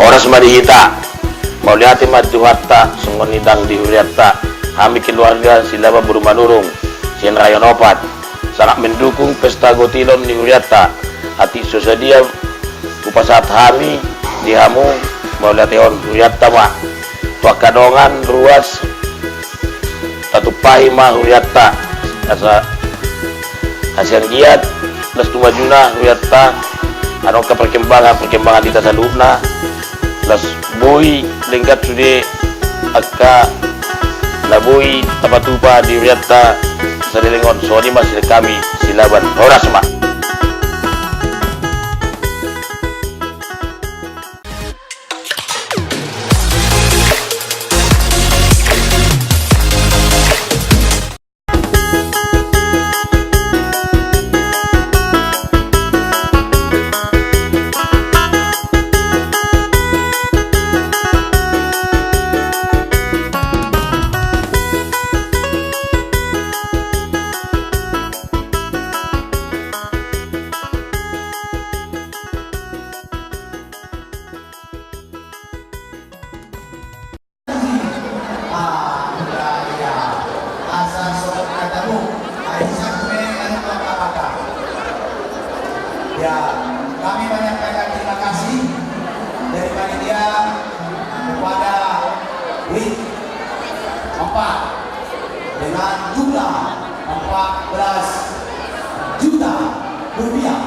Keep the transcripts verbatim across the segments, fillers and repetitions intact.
Horas ma di hita. Mauliate ma di Tuhanta, songon i nang di hurianta. Hami keluarga Silaban boru Manurung, sian Rayon Opat, sangat mendukung pesta gotilon ni hurianta. Atik so sadia hupasahat hami di hamu, mauliatehon hurianta ma. Tu angka dongan ruas, tatumpahi ma hurianta asa, asa anggiat las tu majuna hurianta. Adong angka perkembangan, perkembangan di hita saluhutna, las boi denggan sude angka na boi tapatupa di hurianta. Saleleng on, songon i ma sian hami Silaban, horas ma. Ah, iya, iya. Asa sobat katamu, ai satu menit, anu, apa-apa. Ya, kami banyak banyak terima kasih dari panitia kepada Wik empat dengan jumlah empat belas juta rupiah.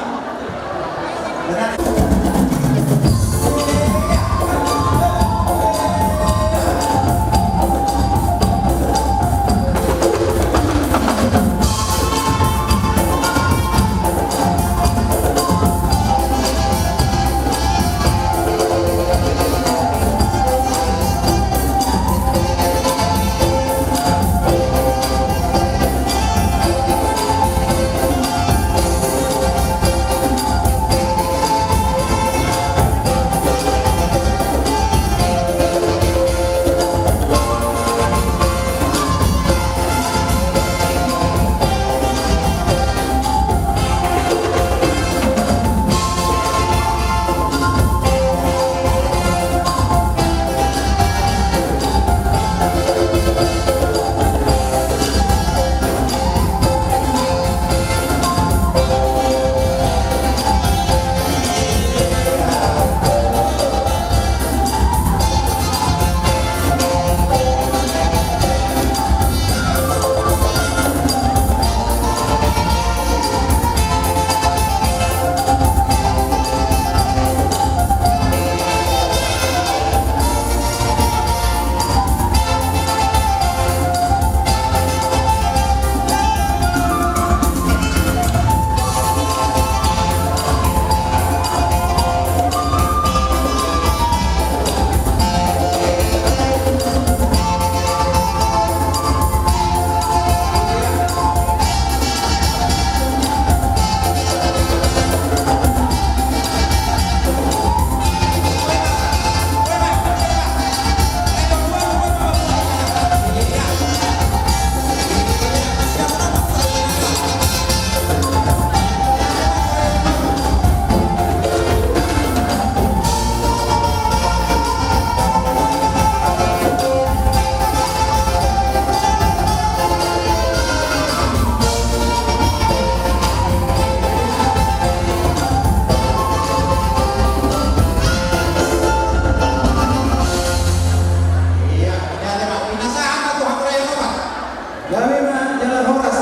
Gabe ma jala horas.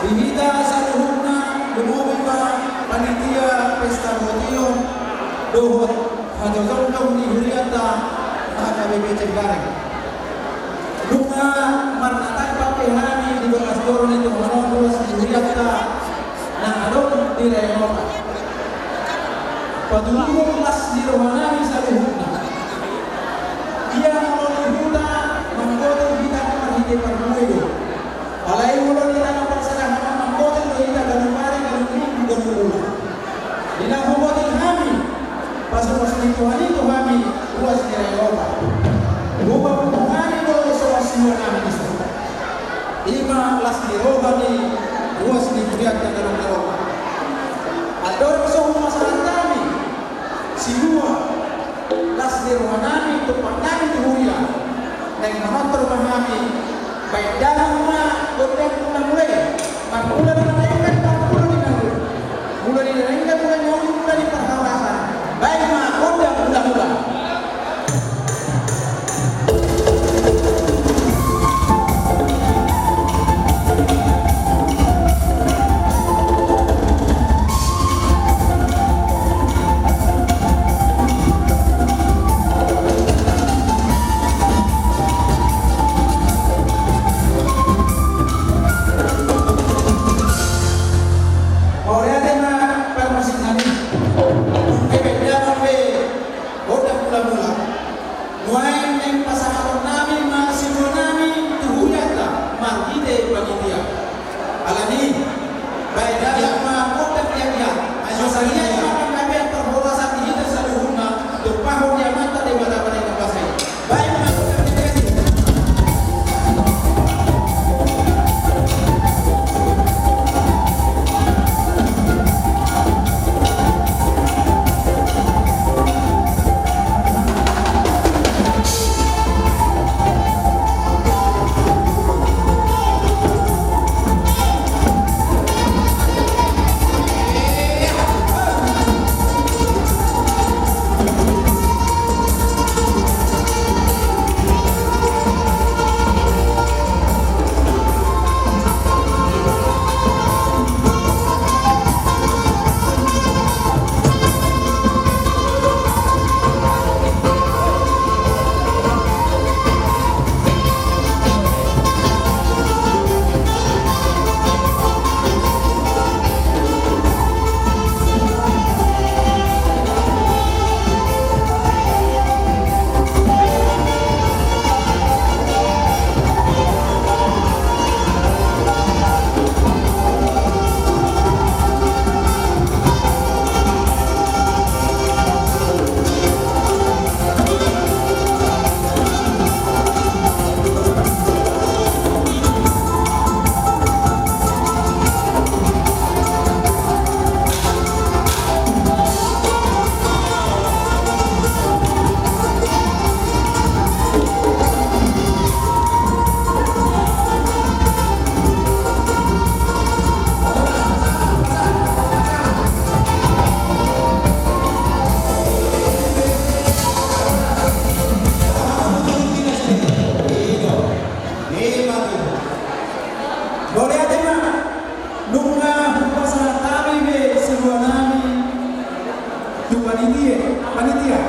Di hita saluhutna, lumobi ma panitia pesta gotilon dohot hajongjong ni hurianta H K B P Cengkareng. Nunga marnatampak pe hami di bagas joro ni Tuhan on ruas ni hurianta na adong di Rayon Opat. Patuluhon las ni roha nami saluhutna. Ia molo di huta, manggotil hita marhite parbue do. Alai molo di tano parserahan, manggotil do hita ganup ari, ganup minggu, ganup bulan. Di na hugotil hami, pasupos ni Tuhan i tu hami ruas ni Rayon Opat. Hupapungu hami do songon sinuan nami dison. I ma las ni roha ni ruas ni hurianta na adong di Rayon Opat. Andorang so hupasahat hami Naeng manortor ma hami, baen damang ma gondang mula-mula i. Marmula di na denggan, marmula di na uli. Mula di na denggan, mula di na uli, mula di parhorasan. Baen ma gondang mula-mula. Mauliate ma parmusik nami. Dung pe baen damang be gondang mula-mula, nuaeng naeng pasahaton nami ma silua nami tu hurianta marhite panitia. Alani i, baen damang ma gondang liat-liat. Asa liat ma panggabean parhorasan di hita saluhutna, tumpahon di Amanta Debata Paneum Basa i. Baen ma gondang liat-liat i. Mauliate ma. Nunga hupasahat hami be silua nami tu panitia, panitia.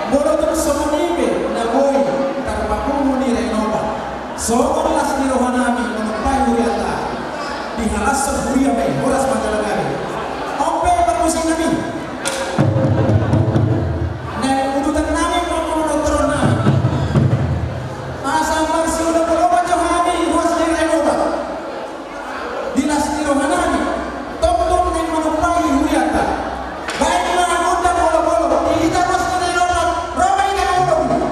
Molo tung songon i pe na boi tarpapungu ni Renoba, songon las ni roha nami manumpahi hurianta, dihalashon huria ma i, horas ma jala gabe. On pe parmusik nami. Naeng udutan nami ma molo tor on nami. Asa marsiolopolop jo hami ruas ni Renoba. Di las ni roha nami, tongtong naeng manumpahi hurianta. Baen ma gondang olopolop, di hita ruas ni Renoba, ro ma hita mangoloi.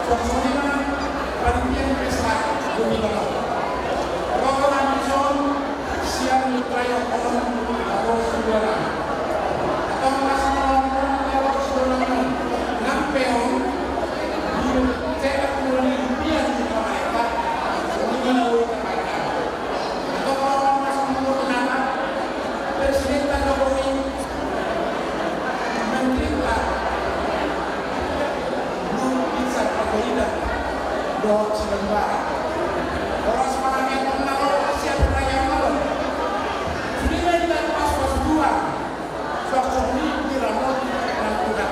Songon i ma panitia ni pesta Gumi Balao. Ro hami dison sian triathlon Labuan Sidoarjo. Antong pas melawan Labuan Sidoarjo nang pe on, di cetak mulai impian di pemerintah, songon i ma boi tapakai. Antong ro hami dison mangolu nama Presiden Jokowi, Menteri Luhut Binsar Panjaitan dohot Simanjuntak. Horas ma hami antong na ro sian Raya Malon. Sude ma hita pas pasupasu. Sosok ni diramoti nang Tuhan.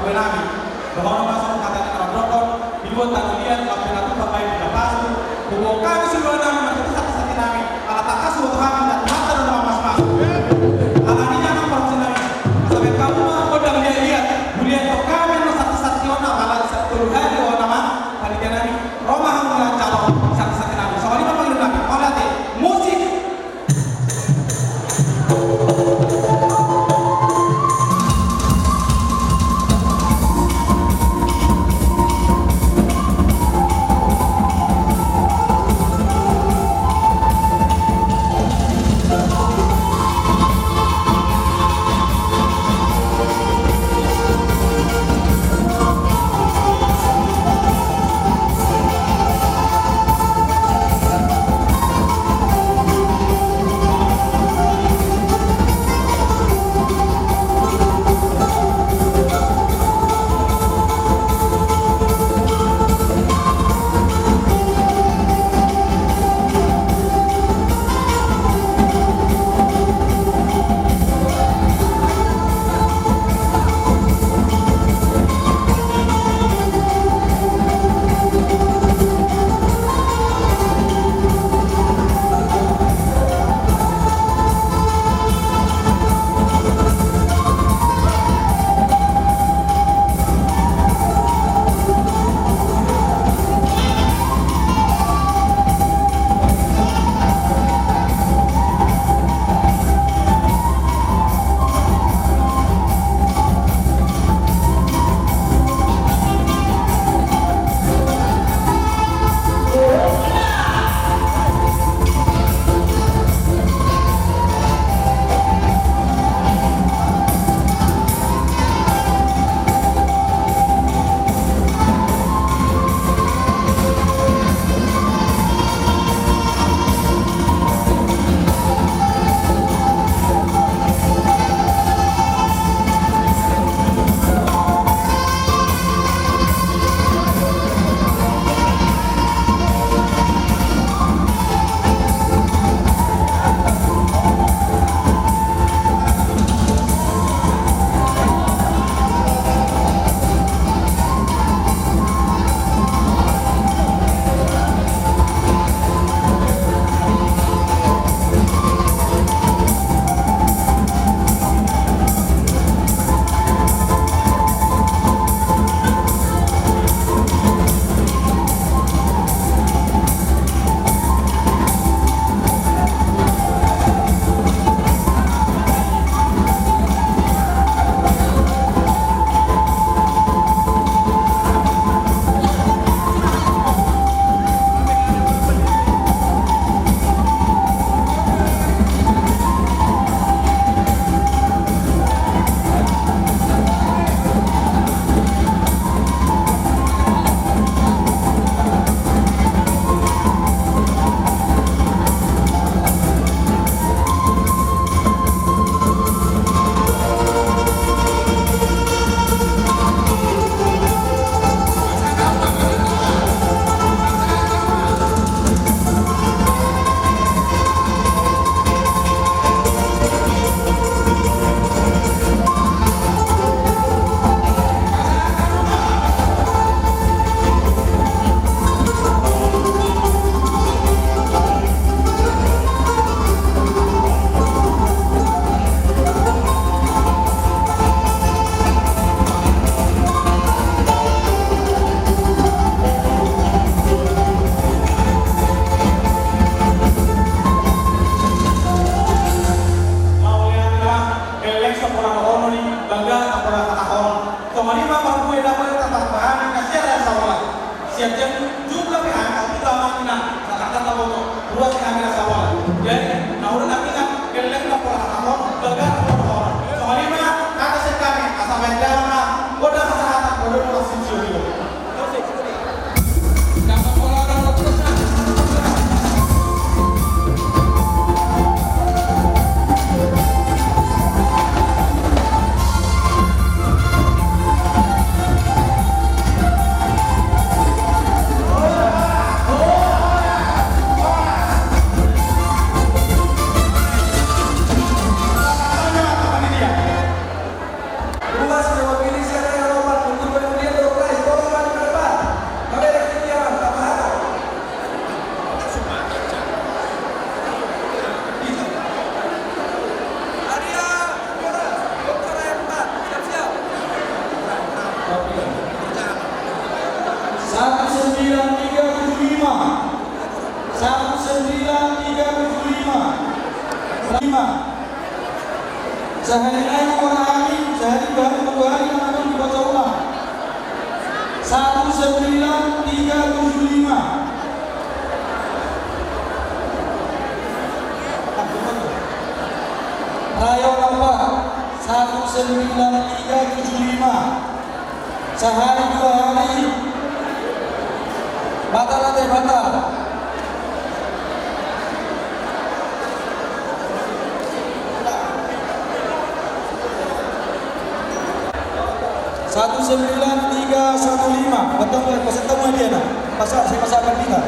Nami, dohonon ma songon hata ni na mandok, di luat tano liat, lampu na tupa baen di na pasu, huboan hami siluanami marhite santi-santinami, ala tangkas huboto hami, Tuhanta do na mamasumasu. Alani i amang parhobasennami, asa baen hamu ma gondang liat-liat, huliat tong hami annon santi-santi on, ala tolu hali on amang, pandidianami, ro ma hamu manjalo santi-santinami. Songon i ma pangidoannami, mauliate, musik. Sahali nai dua hali, sahali dua hali, dua hali, nama dong dibaca ulang. Satu sembilan tiga tujuh lima. Rayon empat, satu sembilan tiga tujuh lima. Sahali dua hali. Batal ate, batal. Satu sembilan tiga satu lima. Betul, pasang tamu dia, nah. Pasang, saya pasangkan dia.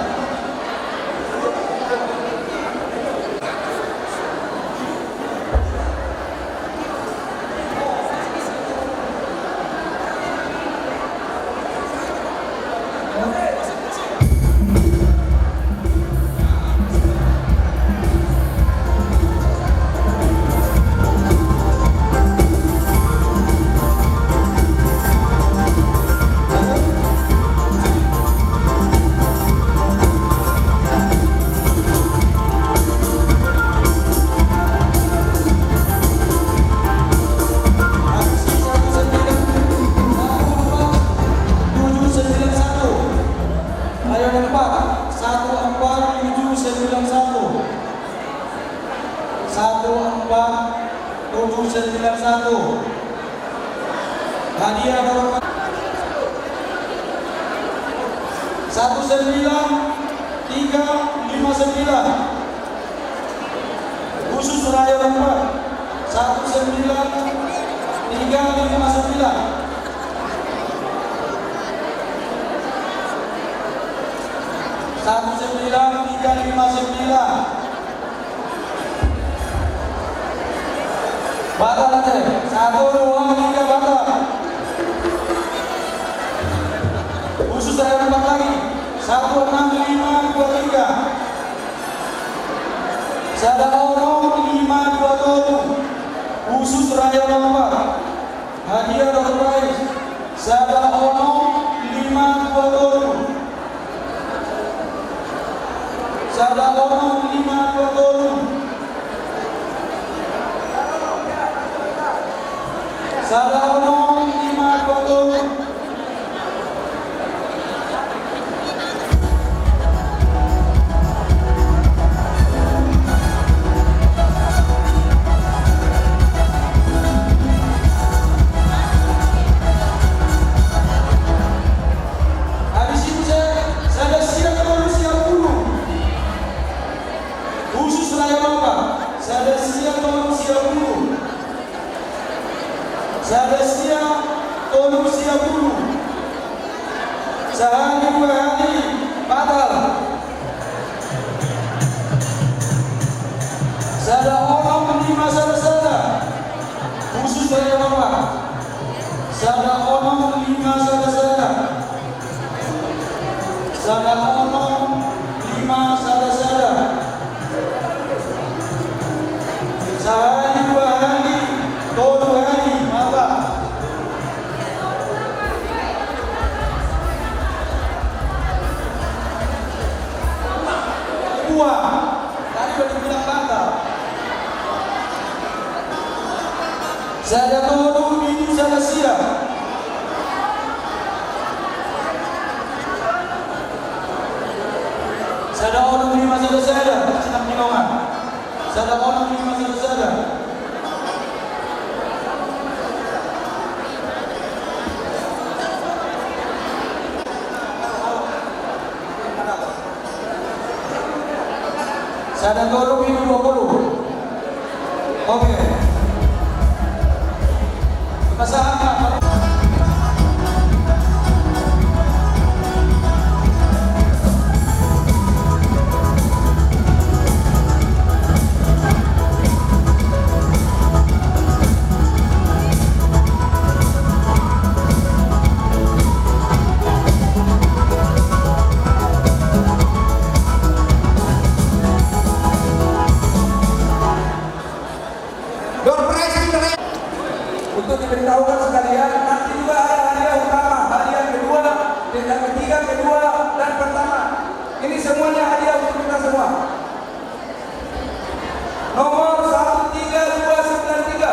Tujuh sembilan satu. Rayon empat, satu empat tujuh sembilan satu. Satu empat tujuh sembilan satu. Hadiah berapa? Satu sembilan tiga lima sembilan. Khusus rayon empat. Satu sembilan tiga lima sembilan. Satu sembilan tiga lima sembilan. Batal ate. Satu, dua, tiga, batal. Khusus saya tambah lagi. Satu enam lima dua tiga. Sada onom lima dua tolu. Khusus rayon empat. Hadiah door prize sada onom lima dua tolu. Sada onom lima dua tolu. Sada onom lima dua tolu. Habis itu saya, sada sia tolu sia pulu. Khusus rayon empat, sada sia tolu sia pulu. Sada sia tolu sia pulu. Sahali dua hali, batal. Sada onom lima sada sada. Khusus rayon empat. Sada onom lima sada sada. Sada onom lima sada sada. Sahali dua hali, tolu hali, maba. Dua. Tadi udah dibilang batal. Sada tolu pitu sada sia. Sada onom lima sada sada. Sada onom lima sada sada. Sada tolu pitu dua pulu. Oke. Pasahat. Door prize. Untuk diberitahukan sekalian, nanti juga ada hadiah utama, hadiah kedua, tingkat ketiga, kedua, dan pertama. Ini semuanya hadiah untuk kita semua. Nomor satu tiga dua sembilan tiga.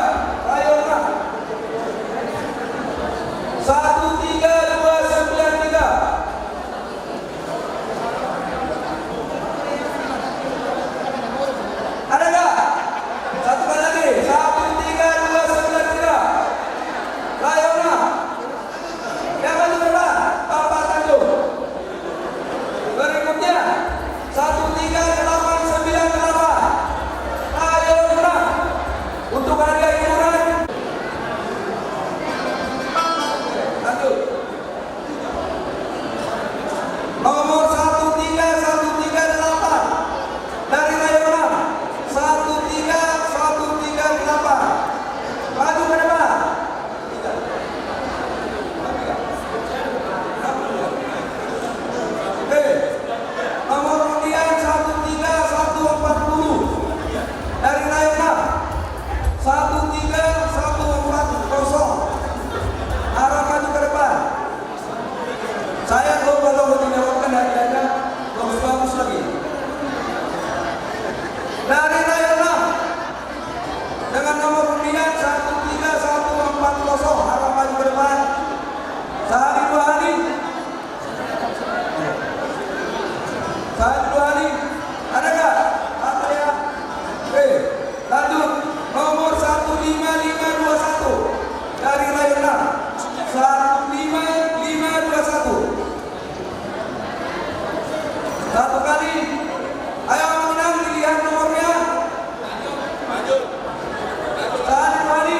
Satu tiga satu empat kosong. Arah maju ke depan. Saya coba tahu di lewatkan hadiahnya bagus-bagus lagi. Dari Rayon enam dengan nomor undian satu tiga satu empat kosong, arah maju ke depan. Sehari dua hari. Satu hari. Ada nggak? Ada ya? Oke. Lanjut. Nomor satu lima lima dua satu. Dari Rayon enam. Satu lima lima dua satu. Satu kali. Ayo, Amang Inang, dilihat nomornya. Satu kali.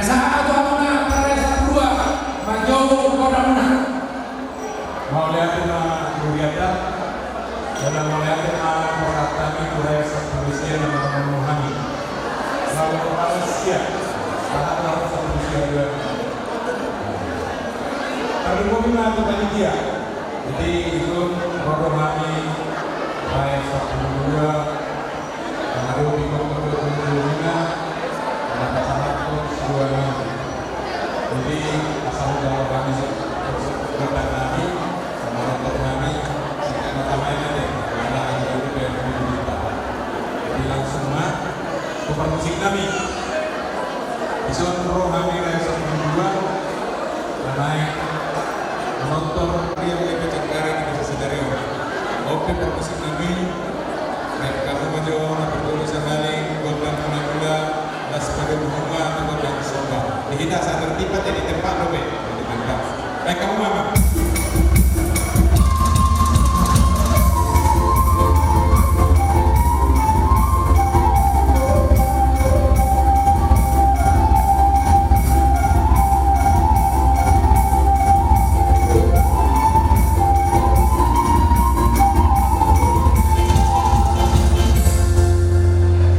Sahat tu hamuna parsahat sampulu dua, manjou godangmuna. Mauliate ma tu hurianta, jala mauliate ma pasahat hami tu parsahat sampulu sia na marhaha hami. Lalu parsahat sia, sahat parsahat sampulu sia dua. Tarlumobi ma tu panitia. Jadi, dison ro do hami parsahat sampulu dua. Karena dia bingung betul-betul dulunya, karena pasangan pun seduanya. Jadi, asal jauh kami, kota kami, sama dokter kami, singkat kata mainnya deh, karena ada itu kayak dulu kita. Jadi, langsung mah, tukar musik kami. Dison ro hami parsahat sampulu dua, na naeng manortor riang ni Pecangkara di Desa Sidareon. Oke, parmusik nami, baen hamu ma jo na parjolo sahali gondang mula-mula, laos padomu ma tu gondang somba. Di hita satertib ate, di tempat dope. Di tempat. Baen hamu ma.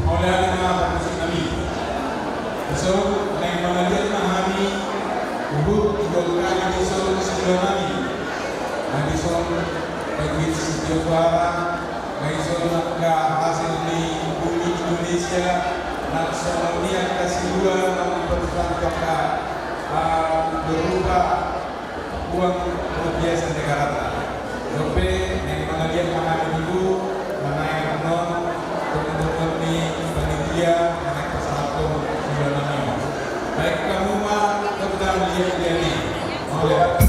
Mauliate ma parmusik nami. Dison naeng mangaliat ma hami huhut di golkar dison, sidongan nami. Na dison, Peggy Setiakuara, na dison angka hasil ni bumi Indonesia, na songon i angka silua na mempersatukan, ah, berupa uang rupiah senegarata. Dope, naeng mangaliat ma hami dulu, manaeng non, teman-teman ni panitia, manaeng pasahathon sidongan nami. Baen hamu ma, tepuk tangan liat-liat ni. Mauliate.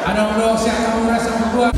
Adong do sian hamu rasa berdua.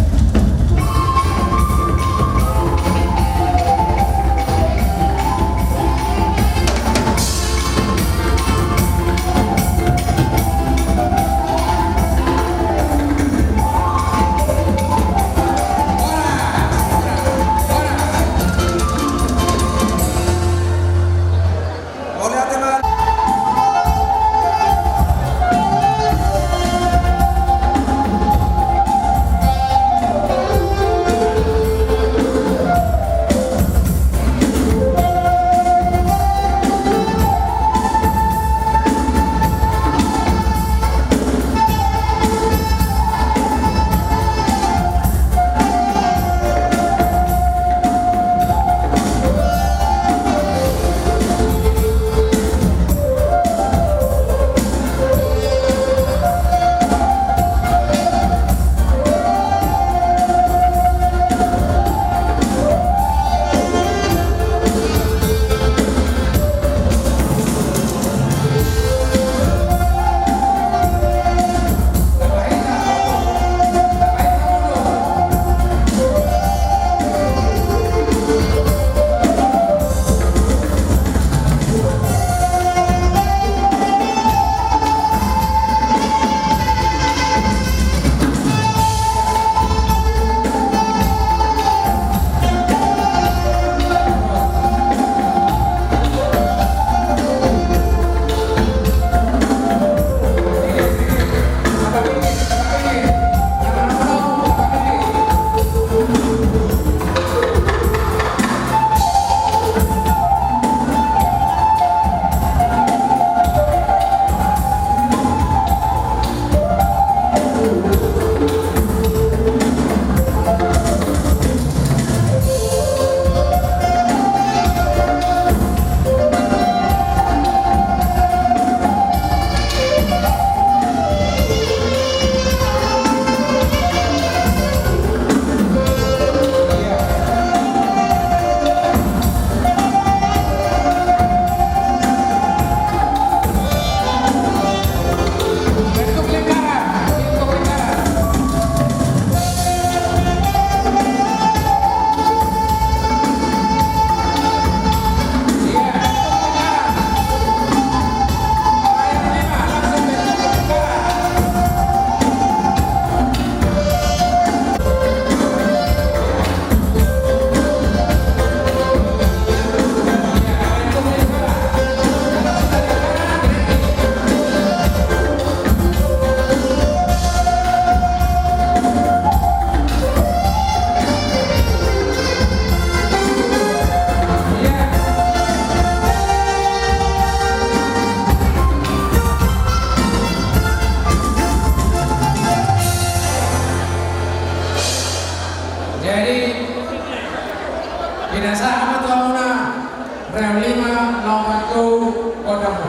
Jadi, pinasahat ma tu hamuna rehon lima laho manjou gondang.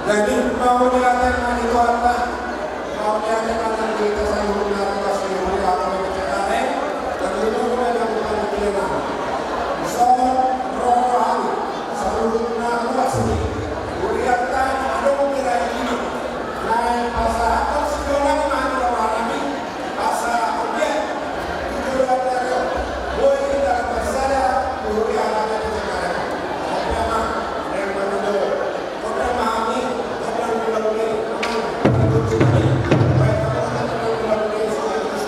Jadi, mauliate ma di Tuhanta, mauliate ma di hita saluhutna, di hita saluhutna, di hita saluhutna. Saluhutna ruas ni hurianta na adong di Raja Gili, naeng pasahathon sijolo ma di rohanami, asa obian di joloan ni ari on boi hita marsada di huria Raja Pejagaan. Oke, amang, naeng mangido gondang ma hami, gondang ulaon ni amang, gondang ulaon ni amang.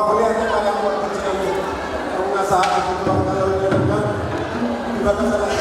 Mauliate ma di hamu angka pangkilala. Nunga sahat tu pangkilala. Di bagasan